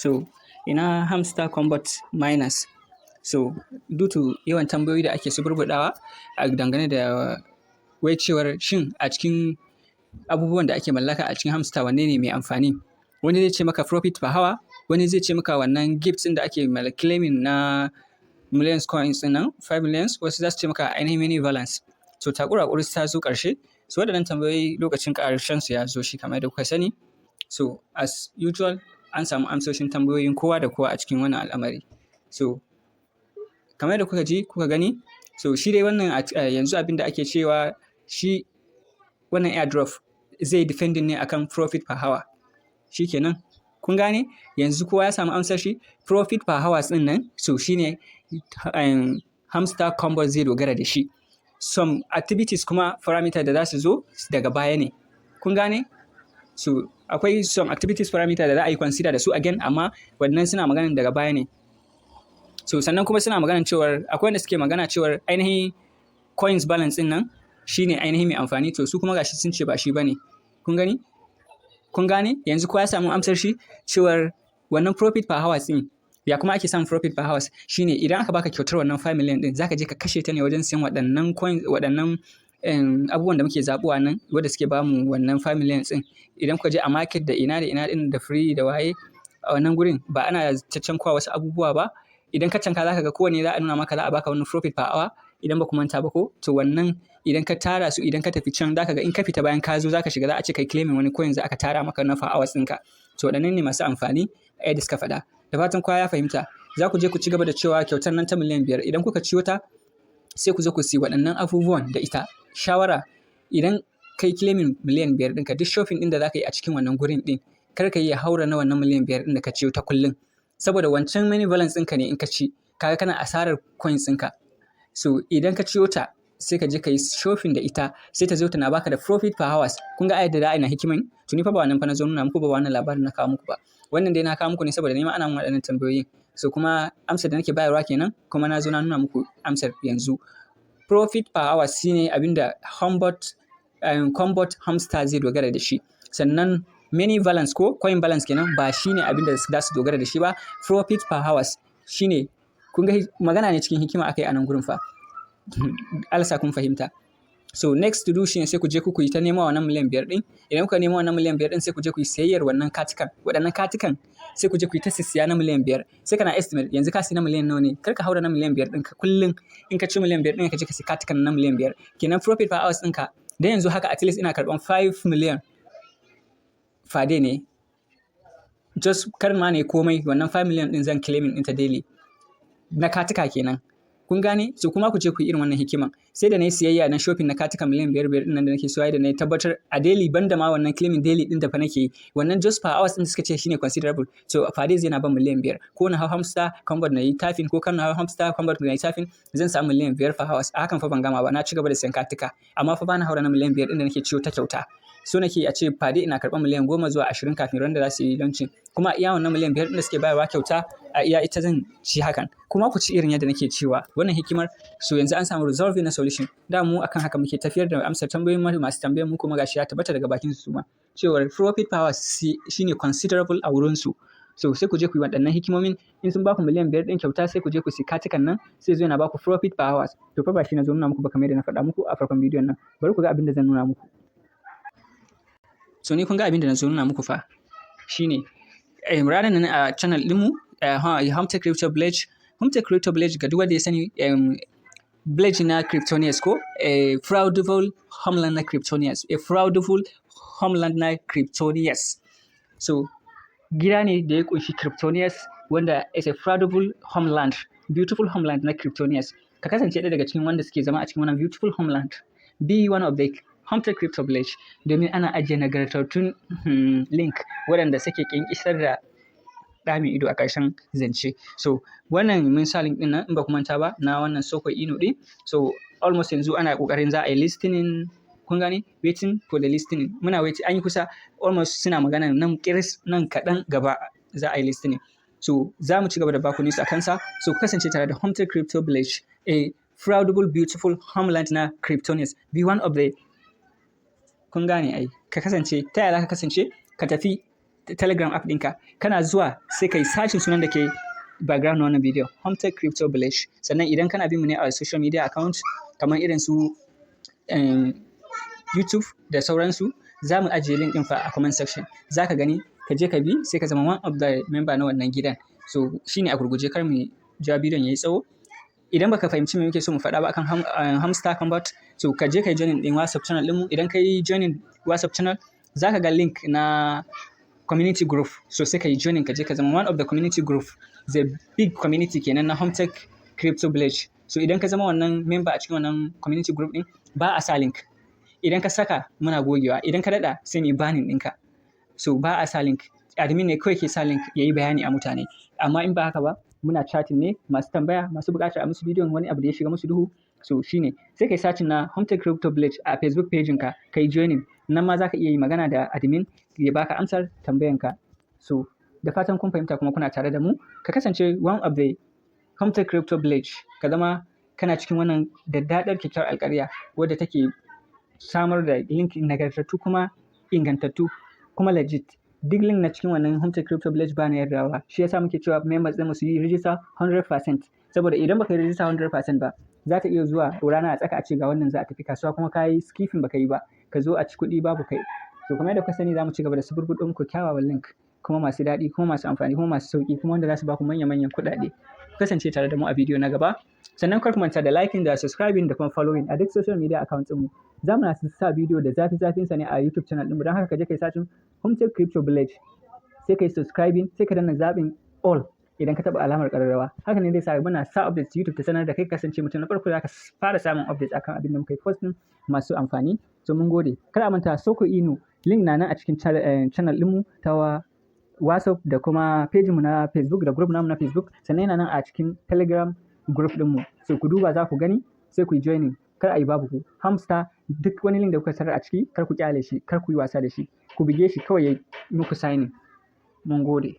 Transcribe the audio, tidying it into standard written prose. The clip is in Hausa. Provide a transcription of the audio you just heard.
So ina Hamster Kombat miners? So due to yawan tambayoyi da ake suburbuɗawa a dangane da wai cewar shin a cikin abubuwan da ake mallaka a cikin Hamster, wanne ne mai amfani? Wani zai ce maka profit per hour, wani zai ce maka wannan gifts ɗin da ake claiming na millions coins ɗin nan, 5 millions, wasu za su ce maka ainihin mini balance. So takura ƙuris ta zo ƙarshe. So waɗannan tambayoyi, lokacin ƙarshen su ya zo shi, kamar yadda kuka sani. So as usual, an samu amsoshin tambayoyin kowa da kowa a cikin wannan al'amari. So kamar yadda kuka ji kuka gani, so shi dai wannan yanzu abin da ake cewa shi wannan airdrop zai depending ne akan profit per hour. Shi kenan. Kun gane? Yanzu kowa ya samu amsar shi. Profit per hours ɗin nan, so shi ne Hamster Kombat zai dogara da shi. Some activities kuma parameter da za su zo daga baya ne. Kun gane? So akwai some activities parameter da za a yi consider da su again, amma wannan suna maganan daga baya ne. So sannan kuma suna maganan cewar akwai wanda suke magana cewar ainihin coins balance ɗin nan shine ainihin mai amfani, to su kuma gashi sun ce ba shi bane. Kun gani? Kun gane? Yanzu kowa ya samu amsar shi cewar wannan profit per hours ɗin. Ya kuma ake samun profit per hours? Shine idan aka baka kyautar wannan 5 million ɗin, zaka je ka kashe ta ne wajen siyan waɗannan coins, waɗannan abubuwan da muke zaɓuwa nan wanda suke bamu wannan 5 million ɗin. Idan kuka je a market da ina da ina ɗin da free da waye a wannan gurin, ba ana caccankawa wasu abubuwa ba. Idan ka canka, zaka ga kowanne za a nuna maka za a baka wani profit per hour, idan ba ku manta ba ko. To wannan idan ka tara su, idan ka tafi can, zaka ga in ka fita, bayan ka zo zaka shiga, za a ce kai claiming wani coins da aka tara maka na per hours ɗinka. To waɗannan ne masu amfani a yadda suka faɗa. Da fatan kowa ya fahimta. Za ku je ku ci gaba da cewa kyautar nan ta miliyan 5, idan kuka ciyo ta, sai ku zo ku siyi waɗannan abubuwan da ita. Shawara: idan kai claiming miliyan 5 ɗinka, duk shopping ɗin da za ka yi a cikin wannan gurin ɗin, kar ka yi ya haura na wannan miliyan 5 ɗin da ka ciyo ta kullum. Saboda wancan mini balance ɗinka ne, in ka ci, kaga kana asarar coins ɗinka. So idan ka ciyo ta, sai ka je ka yi shopping da ita, sai ta zo tana baka da profit per hours. Kun ga yadda da ina hikiman? To ni fa ba wannan fa na zo nuna muku ba, wannan labarin na kawo muku ba. Wannan dai na kawo muku ne saboda ni ma ana mun waɗannan tambayoyin. So kuma amsar da nake bayarwa kenan, kuma na zo na nuna muku amsar yanzu. Profit per hours shine abin da Humbot, Kombat Hamster zai dogara da shi. Sannan mini balance ko coin balance kenan, ba shine abin da za su dogara da shi ba. Profit per hours shine. Kun ga magana ne cikin hikima aka yi a nan gurin fa. Allah sa kun fahimta. So next to do shine sai ku je ku yi ta nema wannan miliyan 5 ɗin. Idan kuka nemo wannan miliyan 5 ɗin, sai ku je ku yi sayayyar wannan katikan. Waɗannan katikan sai ku je ku yi ta sissiya na miliyan 5. Sai kana estimate yanzu ka siya na miliyan nawa ne. Kar ka haura na miliyan 5 ɗin ka kullum. In ka ci miliyan 5 ɗin, ka je ka siya katikan na miliyan 5. Kenan profit per hours ɗinka dan yanzu haka, at least ina karɓan 5 million per day ne. Just kar ma ne komai, wannan 5 million ɗin zan claiming ɗinta daily. Na katika kenan. Kun gane? So kuma ku je ku yi irin wannan hikiman. Sai da na yi siyayya na shopping na katika miliyan 5 5 ɗin nan da nake so, da na yi tabbatar a daily, banda ma wannan claiming daily ɗin da fa nake yi. Wannan just per hours ɗin suka ce shine considerable. So per day zai na ban miliyan 5. Ko na hau Hamster Kombat na yi tapping, ko kan na hau Hamster Kombat na yi tapping, zan samu miliyan 5 per hours. A hakan fa ban gama ba, na ci gaba da siyan katika. Amma fa bana haura na miliyan 5 ɗin da nake ciyo ta kyauta. So nake a ce per day ina karɓar miliyan 10 zuwa 20 kafin ran da za su yi launching. Kuma iya wannan miliyan 5 ɗin da suke bayarwa kyauta, a iya ita zan ci hakan. Kuma ku ci irin yadda nake cewa wannan hikimar. So yanzu an samu resolving na solution. Da mu akan haka muke tafiyar da amsar tambayoyin masu tambayar mu, kuma gashi ya tabbata daga bakin su ma cewar profit per hours shine considerable a wurin su. So sai ku je ku yi waɗannan hikimomin. In sun baku miliyan 5 ɗin kyauta, sai ku je ku siyi katikan nan, sai zo yana baku profit per hours. To fa ba shi na zo nuna muku ba, kamar yadda na faɗa muku a farkon bidiyon nan. Bari ku ga abin da zan nuna muku. So ni kun ga abin da na zo nuna muku fa shine ranar nan a channel ɗinmu, Homtech Crypto Village. Homtech Crypto Village, ga duk wanda ya sani, village na Cryptonians ko a proudful homeland na Cryptonians, a proudful homeland na Cryptonians. So gida ne da ya kunshi Cryptonians, wanda is a proudful homeland, beautiful homeland na Cryptonians. Ka kasance ɗaya daga cikin wanda suke zama a cikin wannan beautiful homeland. Be one of the Homtech Crypto Village, domin ana ajiye nagartattun link waɗanda suke ƙyanƙyasar da ɗa mai ido a ƙarshen zance. So wannan mun sa link ɗin nan, in ba ku manta ba, na wannan Soko Inu ɗin. So almost yanzu ana ƙoƙarin za a yi listing. Kun gane? Waiting for the listing. Muna waiting, an yi kusa, almost suna magana nan ƙiris, nan kaɗan gaba za a yi listing. So za mu ci gaba da baku news a kansa. So ku kasance tare da Homtech Crypto Village, a proudable beautiful homeland na Cryptonians. Be one of the, kun gane ai, ka kasance. Ta yaya za ka kasance? Ka tafi Telegram app ɗinka. Kana zuwa sai ka yi searching sunan da ke background na wannan bidiyon, Hometech Crypto Village. Sannan idan kana bin mu ne a social media account kamar irin su YouTube da sauransu, za mu ajiye link ɗin fa a comment section. Za ka gani, ka je ka bi, sai ka zama one of the member na wannan gidan. So shine a gurguje, kar mu ja bidiyon yayi tsawo. Idan baka fahimci me muke so mu faɗa ba akan Hamster Kombat, so ka je ka yi joining ɗin WhatsApp channel ɗinmu. Idan ka yi joining WhatsApp channel, za ka ga link na community group. So sai ka yi joining, ka je ka zama one of the community group, the big community kenan na Hometech Crypto Village. So idan ka zama wannan member a cikin wannan community group ɗin, ba a sa link. Idan ka saka, muna gogewa. Idan ka daɗa, sai mu yi banning ɗinka. So ba a sa link. Admin ne kawai ke sa link ya yi bayani a mutane. Amma in ba haka ba, muna chatting ne, masu tambaya, masu buƙatar a musu bidiyon wani abu da ya shiga musu duhu. So shine sai kai searching na Hometech Crypto Village a Facebook page ka, kai joining. Nan ma za ka iya yi magana da admin ya baka amsar tambayanka. So da fatan kun fahimta kuma kuna tare da mu. Ka kasance one of the Hometech Crypto Village, ka zama kana cikin wannan daddaɗar kyakkyawar alƙarya wadda take samar da link nagartattu kuma ingantattu kuma legit. Duk link na cikin wannan Hometech Crypto Village ba na yardawa. Shi yasa muke cewa members ɗinmu su yi register 100%. Saboda idan baka yi register 100% ba, za ta iya zuwa rana a tsaka a ce ga wannan za a tafi kasuwa, kuma ka yi skipping baka yi ba. Ka zo a ci kuɗi babu kai. So kamar yadda kuka sani, za mu ci gaba da suburbuɗo muku kyawawan link kuma masu daɗi kuma masu amfani kuma masu sauƙi kuma wanda za su baku manya manyan kuɗaɗe. Ku kasance tare da mu a bidiyo na gaba. Sannan kar ku manta da liking da subscribing da kuma following a duk social media account ɗinmu. Za mu na sa bidiyo da zafi zafin sa ne a YouTube channel ɗinmu. Don haka ka je ka yi searching Hometech Crypto Village, sai ka yi subscribing, sai ka danna zaɓin all idan ka taɓa alamar ƙararrawa. Haka ne zai sa muna sa updates, YouTube ta sanar da kai, kasance mutum na farko za ka fara samun updates akan abin da muka yi posting masu amfani. So mun gode. Kada a manta, Soko Inu link na nan a cikin channel ɗinmu ta WhatsApp da kuma page mu na Facebook da group namu na Facebook. Sannan yana nan a cikin Telegram group ɗinmu. So ku duba, za ku gani, sai ku yi joining. Kar a yi babu ku. Hamster, duk wani link da kuka tarar a ciki, kar ku ƙyale shi, kar ku yi wasa da shi. Ku buge shi kawai ya muku signing. Mun gode.